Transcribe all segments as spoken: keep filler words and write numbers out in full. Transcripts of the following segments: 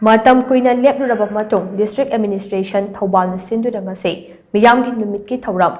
ꯃꯇꯝ ꯀꯨꯏꯅ ꯂꯦꯞꯂꯨꯔꯕ ꯃꯇꯨꯡ district administration ꯊꯧꯕꯥꯜꯅ ꯁꯤꯟꯗꯨꯅ ꯉꯁꯤ ꯃꯤꯌꯥꯝꯒꯤ ꯅꯨꯃꯤꯠꯀꯤ ꯊꯧꯔꯝ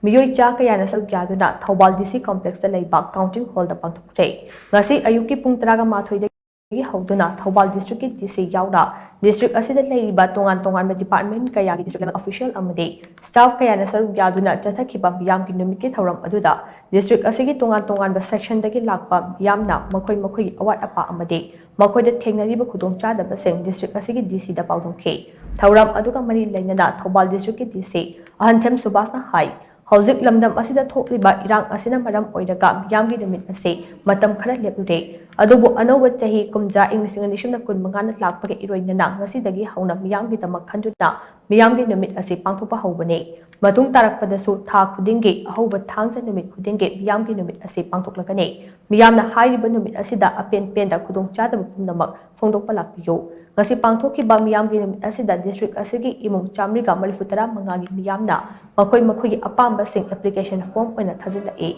ꯃꯤꯑꯣꯏ ꯆꯥ ꯀꯌꯥꯅ ꯁꯔꯨꯛ ꯌꯥꯗꯨꯅ ꯊꯧꯕꯥꯜ DC complex ꯂꯩꯕ counting hall ꯗ ꯄꯥꯡꯊꯣꯛꯈ꯭ꯔꯦ꯫ ꯉꯁꯤ ꯑꯌꯨꯛꯀꯤ ꯄꯨꯡ ꯇꯔꯥꯒ ꯃꯥꯊꯣꯏꯗꯒꯤ ꯍꯧꯗꯨꯅ ꯊꯧꯕꯥꯜ district ꯀꯤ DC ꯌꯥꯎꯅ district ꯑꯁꯤꯗ ꯂꯩꯔꯤꯕ ꯇꯣꯉꯥꯟ ꯇꯣꯉꯥꯟꯕ department ꯀꯌꯥꯒꯤ district level official ꯑꯃꯗꯤ staff ꯀꯌꯥꯅ ꯁꯔꯨꯛ ꯌꯥꯗꯨꯅ ꯆꯠꯊꯈꯤꯕ ꯃꯤꯌꯥꯝꯒꯤ ꯅꯨꯃꯤꯠꯀꯤ ꯊꯧꯔꯝ ꯑꯗꯨꯗ district ꯑꯁꯤꯒꯤ ꯇꯣꯉꯥꯟ ꯇꯣꯉꯥꯟꯕ section ꯗꯒꯤ ꯂꯥꯛꯄ ꯃꯤꯌꯥꯝꯅ ꯃꯈꯣꯏ ꯃꯈꯣꯏꯒꯤ ꯑꯋꯥꯠ ꯑꯄꯥ ꯑꯃꯗꯤ ꯃꯈꯣꯏꯗ ꯊꯦꯡꯅꯔꯤꯕ ꯈꯨꯗꯣꯡꯆꯥꯗꯕꯁꯤꯡ district ꯑꯁꯤꯒꯤ DC ꯗ ꯄꯥꯎꯗꯝꯈꯤ꯫ ꯊꯧꯔꯝ ꯑꯗꯨꯒ ꯃꯔꯤ ꯂꯩꯅꯅ ꯊꯧꯕꯥꯜ district ꯀꯤ DC ꯑꯍꯟꯊꯦꯝ ꯁꯨꯕꯥꯁꯅ ꯍꯥꯏ, ꯍꯧꯖꯤꯛ ꯂꯝꯗꯝ ꯑꯁꯤꯗ ꯊꯣꯛꯂꯤꯕ ꯏꯔꯥꯡ ꯑꯁꯤꯅ ꯃꯔꯝ ꯑꯣꯏꯔꯒ ꯃꯤꯌꯥꯝꯒꯤ ꯅꯨꯃꯤꯠ ꯑꯁꯤ ꯃꯇꯝ ꯈꯔ ꯂꯦꯞꯂꯨꯔꯦ꯫ ꯑꯗꯨꯕꯨ ꯑꯅꯧꯕ ꯆꯍꯤ ꯀꯨꯝꯖꯥ ꯏꯪ ꯂꯤꯁꯤꯡ ꯑꯅꯤ ꯁꯨꯞꯅ ꯀꯨꯟ ꯃꯉꯥꯅ ꯂꯥꯛꯄꯒ ꯏꯔꯣꯏꯅꯅ ꯉꯁꯤꯗꯒꯤ ꯍꯧꯅ ꯃꯤꯌꯥꯝꯒꯤꯗꯃꯛ ꯈꯟꯗꯨꯅ ꯃꯤꯌꯥꯝꯒꯤ ꯅꯨꯃꯤꯠ ꯑꯁꯤ ꯄꯥꯡꯊꯣꯛꯄ ꯍꯧꯕꯅꯤ꯫ ꯃꯇꯨꯡ ꯇꯥꯔꯛꯄꯗꯁꯨ ꯊꯥ ꯈꯨꯗꯤꯡꯒꯤ ꯑꯍꯧꯕ ꯊꯥꯡꯖ ꯅꯨꯃꯤꯠ ꯈꯨꯗꯤꯡꯒꯤ ꯃꯤꯌꯥꯝꯒꯤ ꯅꯨꯃꯤꯠ ꯑꯁꯤ ꯄꯥꯡꯊꯣꯛꯂꯒꯅꯤ꯫ ꯃꯤꯌꯥꯝꯅ ꯍꯥꯏꯔꯤꯕ ꯅꯨꯃꯤꯠ ꯑꯁꯤꯗ ꯑꯄꯦꯟ ꯄꯦꯟꯗ ꯈꯨꯗꯣꯡꯆꯥꯗꯕ ꯄꯨꯝꯅꯃꯛ ꯐꯣꯡꯗꯣꯛꯄ ꯂꯥꯛꯄꯤꯌꯨ꯫ ꯉꯁꯤ ꯄꯥꯡꯊꯣꯛꯈꯤꯕ ꯃꯤꯌꯥꯝꯒꯤ ꯅꯨꯃꯤꯠ ꯑꯁꯤꯗ district ꯑꯁꯤꯒꯤ ꯏꯃꯨꯡ ꯆꯥꯃꯔꯤꯒ ꯃꯔꯤꯐꯨ ꯇꯔꯥ ꯃꯉꯥꯒꯤ ꯃꯤꯌꯥꯝꯅ ꯃꯈꯣꯏ ꯃꯈꯣꯏꯒꯤ ꯑꯄꯥꯝꯕꯁꯤꯡ application form ꯑꯣꯏꯅ ꯊꯥꯖꯤꯜꯂꯛꯏ꯫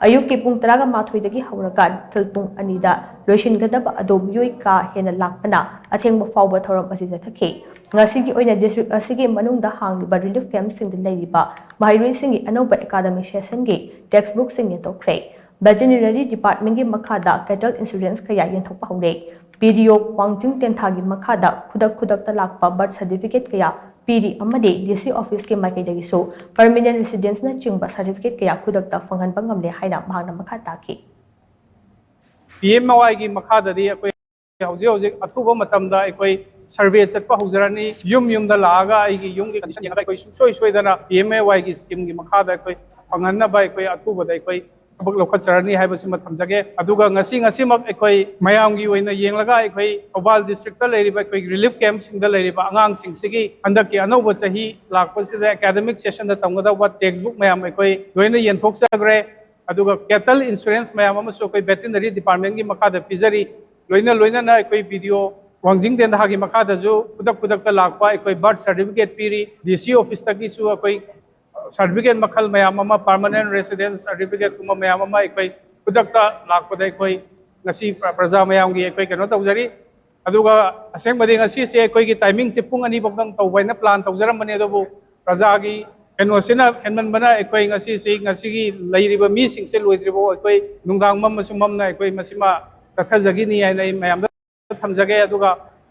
ꯑꯌꯨꯛꯀꯤ ꯄꯨꯡ ꯇꯔꯥꯒ ꯃꯥꯊꯣꯏꯗꯒꯤ ꯍꯧꯔꯒ ꯅꯨꯡꯊꯤꯜ ꯄꯨꯡ ꯑꯅꯤꯗ ꯂꯣꯏꯁꯤꯟꯒꯗꯕ ꯑꯗꯨ ꯃꯤꯑꯣꯏ ꯀꯥ ꯍꯦꯟꯅ ꯂꯥꯛꯄꯅ ꯑꯊꯦꯡꯕ ꯐꯥꯎꯕ ꯊꯧꯔꯝ ꯑꯁꯤ ꯆꯠꯊꯈꯤ꯫ ꯉꯁꯤꯒꯤ ꯑꯣꯏꯅ district ꯑꯁꯤꯒꯤ ꯃꯅꯨꯡꯗ ꯍꯥꯡꯂꯤꯕ relief camp ꯁꯤꯡꯗ ꯂꯩꯔꯤꯕ ꯃꯍꯩꯔꯣꯏꯁꯤꯡꯒꯤ ꯑꯅꯧꯕ academic session ꯒꯤ text book ꯁꯤꯡ ꯌꯦꯟꯊꯣꯛꯈ꯭ꯔꯦ꯫ Veterinary department ꯀꯤ ꯃꯈꯥꯗ cattle insurance ꯀꯌꯥ ꯌꯦꯟꯊꯣꯛꯄ ꯍꯧꯔꯦ꯫ BDO ꯋꯥꯡꯖꯤꯡ ꯇꯦꯟꯊꯥꯒꯤ ꯃꯈꯥꯗ ꯈꯨꯗꯛ ꯈꯨꯗꯛꯇ ꯂꯥꯛꯄ birth certificate ꯀꯌꯥ ꯄꯤꯔꯤ ꯑꯃꯗꯤ DC office ꯀꯤ ꯃꯥꯏꯀꯩꯗꯒꯤꯁꯨ permanent residence ꯅꯆꯤꯡꯕ certificate ꯀꯌꯥ ꯈꯨꯗꯛꯇ ꯐꯪꯍꯟꯕ ꯉꯝꯂꯦ ꯍꯥꯏꯅ ꯃꯍꯥꯛꯅ ꯃꯈꯥ ꯇꯥꯈꯤ꯫ PMAY ꯒꯤ ꯃꯈꯥꯗꯗꯤ ꯑꯩꯈꯣꯏ ꯍꯧꯖꯤꯛ ꯍꯧꯖꯤꯛ ꯑꯊꯨꯕ ꯃꯇꯝꯗ ꯑꯩꯈꯣꯏ survey ꯆꯠꯄ ꯍꯧꯖꯔꯅꯤ꯫ ꯌꯨꯝ ꯌꯨꯝꯗ ꯂꯥꯛꯑꯒ ꯑꯩꯒꯤ ꯌꯨꯝꯒꯤ condition ꯌꯦꯡꯉꯒ ꯑꯩꯈꯣꯏ ꯁꯨꯡꯁꯣꯏ ꯁꯣꯏꯗꯅ PMAY ꯒꯤ scheme ꯒꯤ ꯃꯈꯥꯗ ꯑꯩꯈꯣꯏ ꯐꯪꯍꯟꯅꯕ ꯑꯩꯈꯣꯏ ꯑꯊꯨꯕꯗ ꯑꯩꯈꯣꯏ ꯊꯕꯛ ꯂꯧꯈꯠꯆꯔꯅꯤ ꯍꯥꯏꯕꯁꯤꯃ ꯊꯝꯖꯒꯦ꯫ ꯑꯗꯨꯒ ꯉꯁꯤ ꯉꯁꯤꯃꯛ ꯑꯩꯈꯣꯏ ꯃꯌꯥꯝꯒꯤ ꯑꯣꯏꯅ ꯌꯦꯡꯂꯒ ꯑꯩꯈꯣꯏ ꯊꯧꯕꯥꯜ district ꯇ ꯂꯩꯔꯤꯕ ꯑꯩꯈꯣꯏ relief camp ꯁꯤꯡꯗ ꯂꯩꯔꯤꯕ ꯑꯉꯥꯡꯁꯤꯡꯁꯤꯒꯤ ꯍꯟꯗꯛꯀꯤ ꯑꯅꯧꯕ ꯆꯍꯤ ꯂꯥꯛꯄꯁꯤꯗ academic session ꯗ ꯇꯝꯒꯗꯧꯕ text book ꯃꯌꯥꯝ ꯑꯩꯈꯣꯏ ꯂꯣꯏꯅ ꯌꯦꯟꯊꯣꯛꯆꯈ꯭ꯔꯦ꯫ ꯑꯗꯨꯒ cattle insurance ꯃꯌꯥꯝ ꯑꯃꯁꯨ ꯑꯩꯈꯣꯏ veterinary department ꯀꯤ ꯃꯈꯥꯗ ꯄꯤꯖꯔꯤ꯫ ꯂꯣꯏꯅ ꯂꯣꯏꯅꯅ ꯑꯩꯈꯣꯏ BDO ꯋꯥꯡꯖꯤꯡ ꯇꯦꯟꯊꯥꯒꯤ ꯃꯈꯥꯗꯁꯨ ꯈꯨꯗꯛ ꯈꯨꯗꯛꯇ ꯂꯥꯛꯄ ꯑꯩꯈꯣꯏ birth certificate ꯄꯤꯔꯤ꯫ DC office ꯇꯒꯤꯁꯨ ꯑꯩꯈꯣꯏ certificate ꯃꯈꯜ ꯃꯌꯥꯝ ꯑꯃ, permanent residence certificate ꯀꯨꯝꯕ ꯃꯌꯥꯝ ꯑꯃ ꯑꯩꯈꯣꯏ ꯈꯨꯗꯛꯇ ꯂꯥꯛꯄꯗ ꯑꯩꯈꯣꯏ ꯉꯁꯤ ꯄ꯭ꯔ-, ꯄ꯭ꯔꯖꯥ ꯃꯌꯥꯝꯒꯤ ꯑꯩꯈꯣꯏ ꯀꯩꯅꯣ ꯇꯧꯖꯔꯤ꯫ ꯑꯗꯨꯒ ꯑꯁꯦꯡꯕꯗꯤ ꯉꯁꯤꯁꯦ ꯑꯩꯈꯣꯏꯒꯤ ꯇꯥꯏꯃꯤꯡꯁꯦ ꯄꯨꯡ ꯑꯅꯤ ꯐꯥꯎꯗꯪ ꯇꯧꯕ ꯍꯥꯏꯅ ꯄ꯭ꯂꯥꯟ ꯇꯧꯖꯔꯝꯕꯅꯤ, ꯑꯗꯨꯕꯨ ꯄ꯭ꯔꯖꯥꯒꯤ ꯀꯩꯅꯣꯁꯤꯅ ꯍꯦꯟꯃꯟꯕꯅ ꯑꯩꯈꯣꯏ ꯉꯁꯤꯁꯤ, ꯉꯁꯤꯒꯤ ꯂꯩꯔꯤꯕ ꯃꯤꯁꯤꯡꯁꯦ ꯂꯣꯏꯗ꯭ꯔꯤꯐꯥꯎ ꯑꯩꯈꯣꯏ ꯅꯨꯡꯗꯥꯡ ꯃꯝꯃꯁꯨ ꯃꯝꯅ ꯑꯩꯈꯣꯏ ꯃꯁꯤꯃ ꯆꯠꯊꯖꯈꯤꯅꯤ ꯍꯥꯏꯅ ꯑꯩ ꯃꯌꯥꯝꯗ ꯊꯝꯖꯒꯦ꯫ ꯑꯗꯨꯒ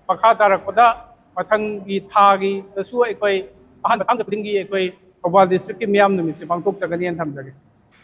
ꯃꯈꯥ ꯇꯥꯔꯛꯄꯗ ꯃꯊꯪꯒꯤ ꯊꯥꯒꯤꯗꯁꯨ ꯑꯩꯈꯣꯏ ꯑꯍꯥꯟꯕ ꯊꯥꯡꯖ ꯈꯨꯗꯤꯡꯒꯤ ꯑꯩꯈꯣꯏ ꯊꯧꯕꯥꯜ ꯗꯤꯁꯇ꯭ꯔꯤꯛꯀꯤ ꯃꯤꯌꯥꯝ ꯅꯨꯃꯤꯠꯁꯦ ꯄꯥꯡꯊꯣꯛꯆꯒꯅꯤꯅ ꯊꯝꯖꯒꯦ꯫